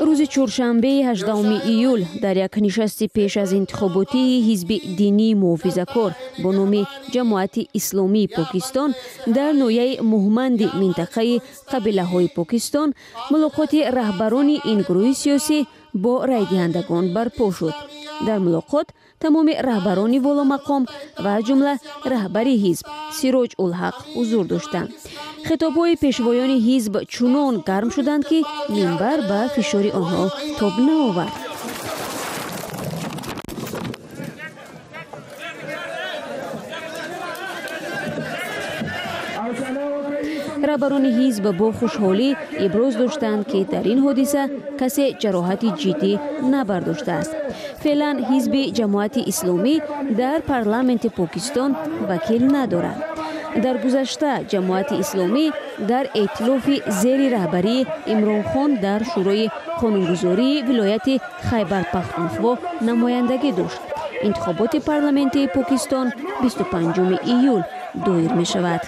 Рӯзи чоршанбеи 18 июл дар як нишасти пеш аз интихоботии ҳизби динии муҳофизакор бо номи Ҷамоати Исломии Покистон дар ноҳияи Муҳманди минтақаи қабилаҳои Покистон мулоқоти раҳбарони ин гурӯҳи сиёсӣ бо райдиҳандагон барпо шуд. Дар мулоқот тамоми раҳбарони воломақом ва аз ҷумла раҳбари ҳизб Сироҷ Улҳақ ҳузур доштанд. Хитобҳои пешвоёни ҳизб чунон гарм шуданд, ки минбар ба фишори онҳо тоб наовард. Раҳбарони ҳизб бо хушҳолӣ иброз доштанд, ки дар ин ҳодиса касе ҷароҳати ҷиддӣ набардоштааст. Феълан ҳизби Ҷамоати Исломӣ дар парламенти Покистон вакил надорад. Дар гузашта Ҷамоати Исломӣ дар эътилофи зери раҳбарии Имронхон дар Шӯрои қонунгузории вилояти Хайбар Пахтунхво намояндагӣ дошт. Интихоботи парламентии Покистон 25 июл доир мешавад.